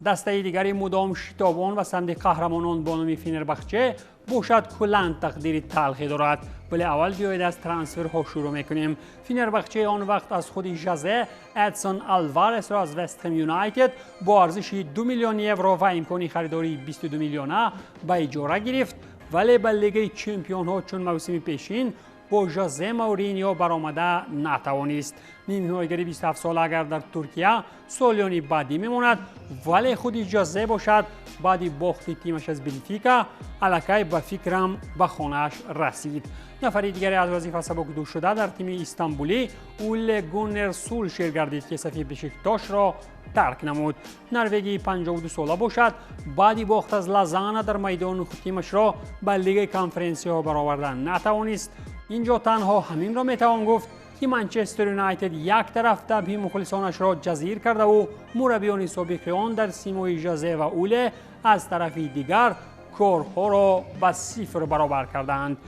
Дастаи дигари мудом шитобон ва самти қаҳрамонон бо номи Фенербахче бошад, куллан тақдири талхе дорад. Вале аввал биёед, аз трансферҳо шурӯъ мекунем. Фенербахче он вақт аз худи Жозе Эдсон Алваресро аз Вестхэм Юнайтед бо арзиши 2 миллион евро ва имкони харидории 22 миллиона ба иҷора гирифт, вале ба Лигаи чемпионҳо чун мавсими пешин бо Жозе Мауриньо баромада натавонист. Нимҳимоягари 27сола агар дар Туркия солиёни баъдӣ мемонад, вале худи Жозе бошад, баъди бохти тимаш аз Бенфика аллакай, ба фикрам, ба хонааш расид. Нафари дигаре аз вазифа сабукдӯш шуда дар тими Истанбулӣ Уле Гуннер Сулшер гардид, ки сафи Бешиктошро тарк намуд. Норвегии 52сола бошад, баъди бохт аз Лозанна дар майдони худ тимашро ба Лигаи конференсияҳо бароварда натавонист. Инҷо танҳо ҳаминро метавон гуфт, ки Манчестер Юнайтед як тараф табъи мухлисонашро ҷазир кардаву мураббиёни собиқи он дар симои Жозе ва Уле аз тарафи дигар корҳоро ба сифр баробар кардаанд.